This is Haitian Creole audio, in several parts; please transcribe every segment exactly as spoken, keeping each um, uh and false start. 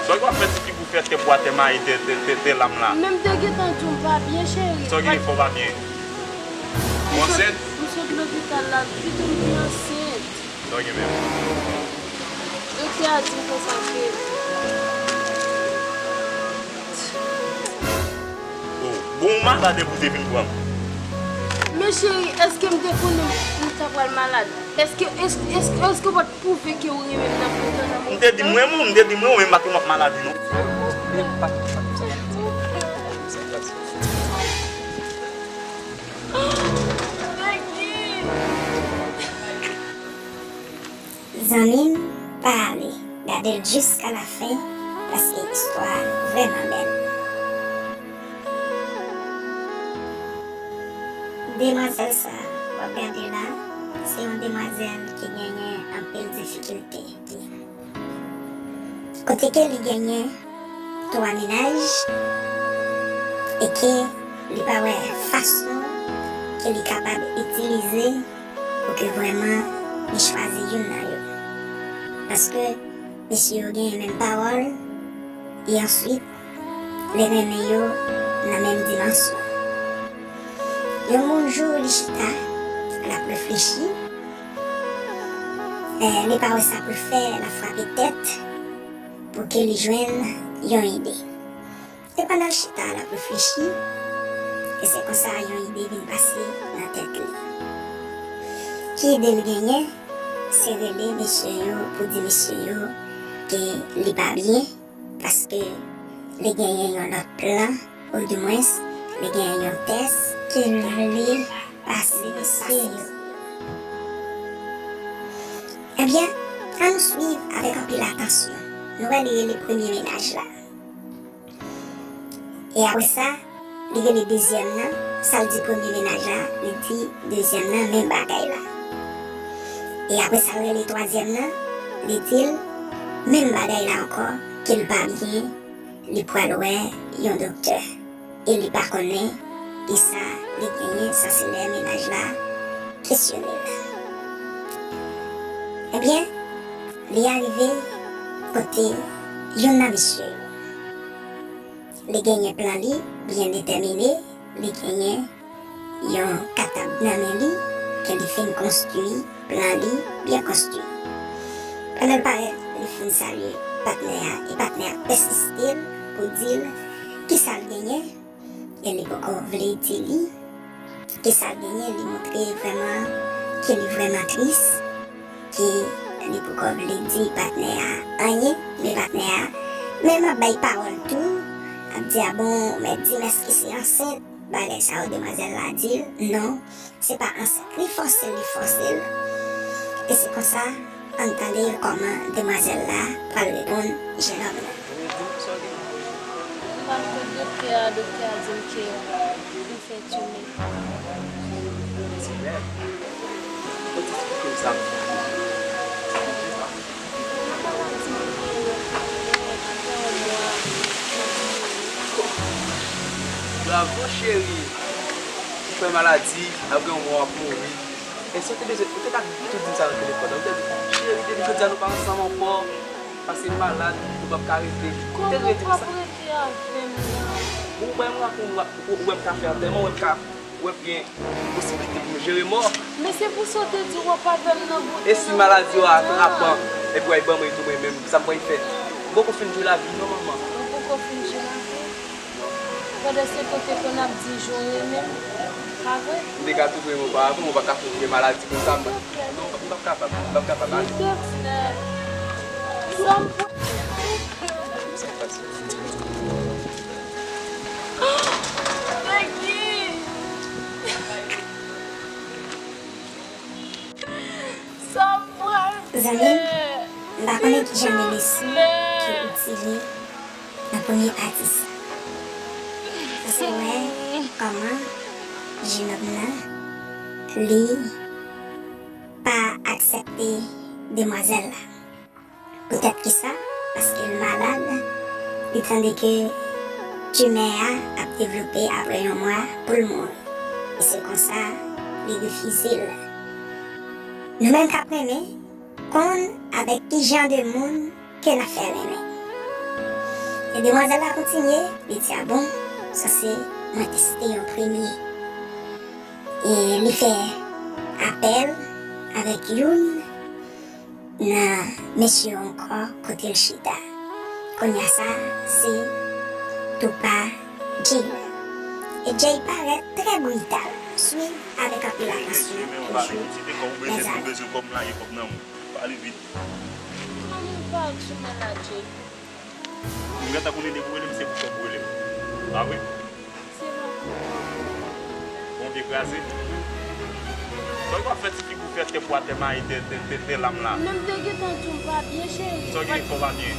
Sa w ap fè ti figi w fè tè pou atè mayi tè, tè, tè, tè lam la? Men m te gentan di w m pa byen, cheri. Sa w genyen fè w pa byen? Ou ansent? M sot lopital la, pito m te ansent. Sa w gen menm? Doktè a di m konsa ke. Oh, bon, ou malad epi w te vin pran m. Men cheri, èske m te konnen m ta pral malad? Èske, èske, èske, èske w pa t pwouve ke w renmen m nan pwogram nan? M te di m renmen w, m te di m renmen w, men m pa t wè m ap malad wi non. Zanmi m, pa ale, gade l jiska lafen, paske istwa a vrèman bèl. Demwazèl sa a w ap gade la, se yon demwazèl ki genyen anpil difikilte. Kote ke li genyen twa mennaj e ke li pa wè fason ke li kapab itilize pou ke vrèman li chwazi youn nan yo. Paske mesye yo genyen menm pawòl, e answit, li renmen yo nan menm dimansyon. Yon bon jou, li chita, l ap reflechi, e li pa wè sa pou l fè, l ap frape tèt pou ke li jwenn yon ide. E pandan l chita, l ap reflechi, e se konsa yon ide vin pase nan tèt li. Ki ide l genyen? Se rele mesye yo pou di mesye yo ke li pa byen, paske li genyen yon lòt plan, oudimwens, li genyen yon tès ke li vle pase mesye yo. Ebyen, ann nou swiv avèk anpil atansyon. Nou wè li rele premye mennaj la. E apre sa, li rele dezyèm nan, sa l di premye mennaj la, li di dezyèm nan menm bagay la. E apre sa, l rele twazyèm nan, li di l menm bagay la ankò, ke l pa byen, li pral wè yon doktè. E li pa konnen kisa li genyen, sa se lè mennaj la kesyone l. Ebyen, li arive kote youn nan mesye yo. Li genyen plan li byen detèmine, li genyen yon katab nan men li ke li fin konstwi, plan li byen konstwi. Pandan l parèt, li fin salye patnè a, e patnè a pèsiste l pou di l kisa l genyen, e li poko vle di li kisa l genyen, li montre vrèman ke li vrèman tris, ke li poko vle di patnè a anyen, men patnè a menm ap bay pawòl tou, ap di, a bon, ou mèt di m èske se ansent, bagay sa yo, demwazèl la di l non, se pa ansent. Li fòse l, li fòse l. E se konsa, ann tande kòman demwazèl la pral reponn jenòm nan. M al kot doktè a, doktè a di m ke m fè timè. Timè? Ou t eksplike m sa. Bravo, cheri. Ou fè maladi, apre yon mwa w ap mouri. E si w te bezwen, ou te ka tou di m sa nan telefòn nan. Ou te di, cheri, depi jodi a nou pa ansanm ankò, paske m malad, nou p ap ka rete. Ou te dwe di m sa. Kòman w p ap rete avè m nan? Ou wè m la pou ou, ou wè m ka fè antèman, ou wè m ka, ou wè m gen posiblite pou m jere mò. Men se pou sa w te di w ap avè m nan bout. E si maladi yo atrapan, epi w al ban mwen tou mwen menm, sa m pral fè? M poko fin jwe lavi non, manman. Ou poko fin jwe lavi? Pandan se kote konn ap di jan w renmen m, pa vre? M te ka toujou renmen w pa avan, ou pa ka fè m gen maladi konsa, mwen. Non, m p ap kapab, m p ap kapab ale. Doktè, sa m pral. Peggy! Sa m pral fè? Zanmi m, m pa konnen ki jan de leson ke ou tire nan premye pati sa. Paske w wè kòman jenòm nan, li pa aksepte demwazèl la. Poutèt kisa? Paske l malad, li tande ke timè a ap devlope apre yon mwa pou l mouri. E se konsa, li refize l. Nou menm k ap renmen, konn avèk ki jan de moun ke n ap fè renmen. Demwazèl la kontinye, li di, "A bon, sa se mwen teste yo premye." E li fè apèl avèk youn nan mesye yo ankò kote l chita. Kounye a sa, se tou pa Jay la. E Jay parèt trè brital. Swiv avèk anpil atansyon toujou, mezanmi. Pale vit. Mwen pa tchoumen la, Jay. M gentan konnen depi w rele m, se pou kòb ou rele m. Pa vre? Se pa pou kòb. Bon vye kraze. Sa w ap fè ti figi w fè tè pwa, tè mayi, tè, tè, tè, tè lam la? Men m te gentan di w m pa byen, cheri. Sa w gen fò w pa byen?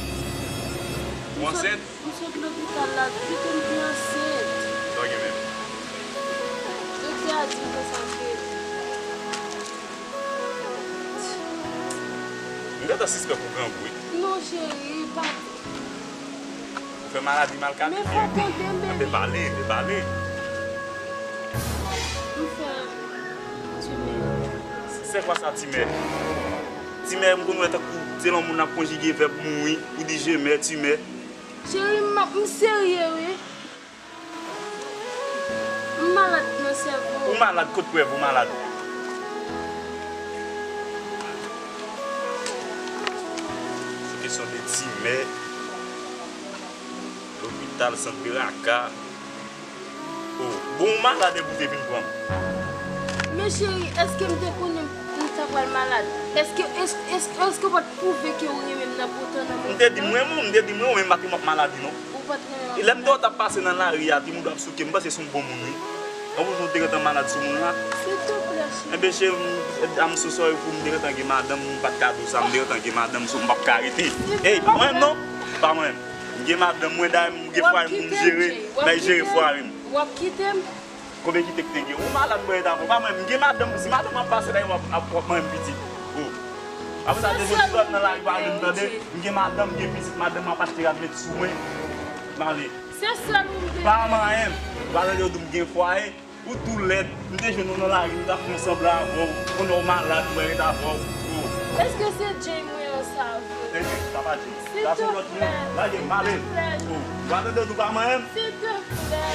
Ou ansent? M sot lopital la, kite m te ansent. Sa w gen menm? Doktè a di m konsa ke M gentan sispèk ou grangou, wi. Non, cheri, pa. Ou fè maladi mal kalifye. Men fò tande m, bebe. Anben pale, anben pale. M fè timè. Se kwa sa timè? Timè, m konn wè tankou se lè yon moun ap konjige vèb mouri, ou di jemè, timè. Cheri, m, m serye, wi. M malad nan sèvo. Ou malad, kot prèv ou malad? Se kesyon de timè, lopital, sant Beraka. Oh, bon, ou malad epi w te vin pran m. Men cheri, èske m te konnen m ta pral malad? Èske, èske, èske, èske w pa t pwouve ke w renmen m nan poutan nan moman? M te di m renmen w, m te di m renmen w, men m pa te konn w ap maladi, non. Ou pa t renmen m. E lè m te wè w t ap pase nan lari a, timoun ap souke, m panse se yon bon moun, wi. An bonjou, w te gentan malad sou moun la. Silvouplè, cheri. Enben, cheri, m, I'm so sorry pou m te gentan gen madanm, m pa t ka di w sa, m te gentan gen madanm, so m p ap ka rete. Ey, pa mwen menm, non. Pa mwen menm. M gen madanm, mwen, dayè, m gen fwaye m pou m jere, m ap jere fwaye m. W ap kite m? Konbyen kite k te gen? Ou malad mwen ta fè. Pa mwen, m gen madanm, si madanm ap pase la, w ap, ap, w ap manyen m pitit. Oh. Apre sa, depi w nan lari, pa vin tande. M gen madanm, m gen pitit, madanm mwen ap achte rad met sou mwen. M ale. Se sèl ou m te. Pa manyen m. Ou pa tande yo di m gen fwaye. Ou tou lèd. M te jwenn ou nan lari, m t ap fè yon sanblan avè w. Kounye a w malad, mwen ret avè w. Oh. Èske se Jay mwen an sa vre? Eh, eh, sa pa Jay. Sa se lòt moun. Lage m, m ale. Oh. Ou pa tande yo di w pa manyen m? Silvouplè.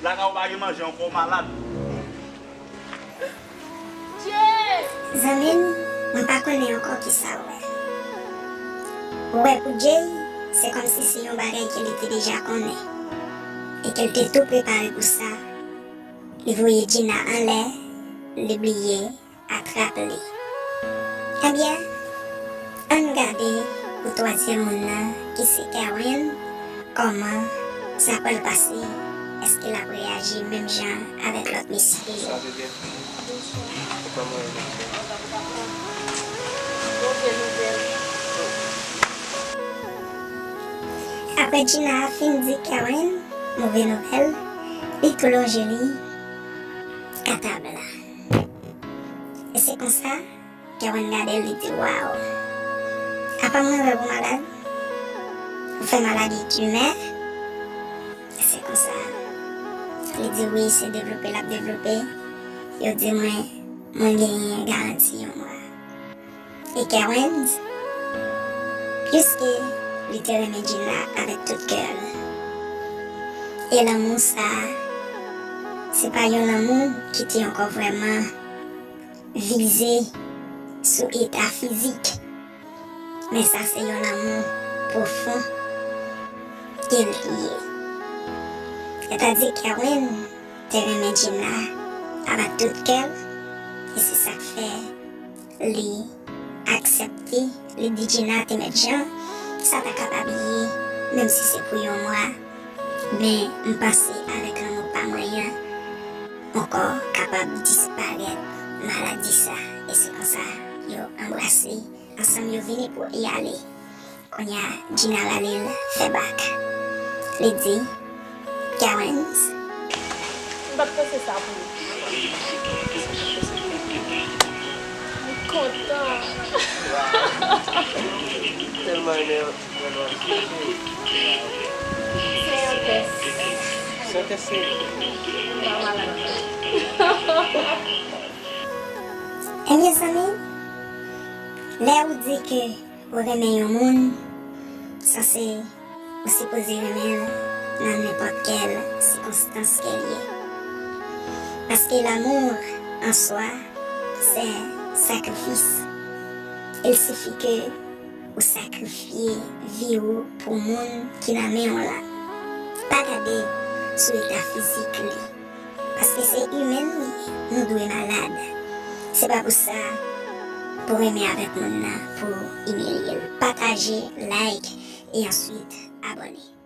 Lakay ou pa gen manje ankò, w malad. Jay! Zanmi m, mwen pa konnen ankò kisa w wè. Ou wè pou Jay, se kòmsi se yon bagay ke li te deja konnen. E ke l te tou prepare pou sa. Li voye Gina anlè, li bliye atrap li. Ebyen, ann gade pou twazyèm moun nan ki se Kerwin, kòman sa pral pase, èske l ap reyaji menm jan avèk lòt mesye yo? Bonswa, bebe. Bonswa. Kòman w ye, mesye? Move nouvèl. Apre Gina fin di Kerwin move nouvèl, li tou lonje li a tab la. E se konsa, Kerwin gade l, li di, "Waw! Apa mwen wè w malad? Ou fè maladi timè?" E se konsa, li di, "Wi, se devlope l ap devlope. Yo di mwen, mwen genyen garanti yon mwa." E Kerwin, piske li te renmen Gina avèk tout kè l, e lanmou sa a, se pa yon lanmou ki te ankò vrèman vize sou eta fizik, men sa se yon lanmou pwofon ke l ye. Sètadi Kerwin te renmen Gina avèk tout kè l, e se sa k fè li aksepte, li di Gina te mèt jan sa ta kapab ye, menm si se pou yon mwa, men m panse avèk lanmou pa mwen an, ankò kapab disparèt maladi sa. E se konsa, yo anbrase, ansanm yo vini pou y ale. Kounye a, Gina rale l fè bak. Li di, "Kerwin." M pa t panse sa pou ou. M kontan. Tèlman renmen. Se yon tès. Se yon tès serye. M pa malad. Ebyen, zanmi, lè ou di ke ou renmen yon moun, sa se Ou sipoze renmen l nan nenpòt kèl sikonstans ke l ye. Paske l'amour en soi, c'est sacrifice. Il suffit que ou sakrifye vi ou pou moun ki nan men w la. Pa gade sou eta fizik li. Paske se imen nou ye, nou dwe malad. Se pa pou sa pou renmen avèk moun nan, pou imilye l. Pataje, like, e answit abòne.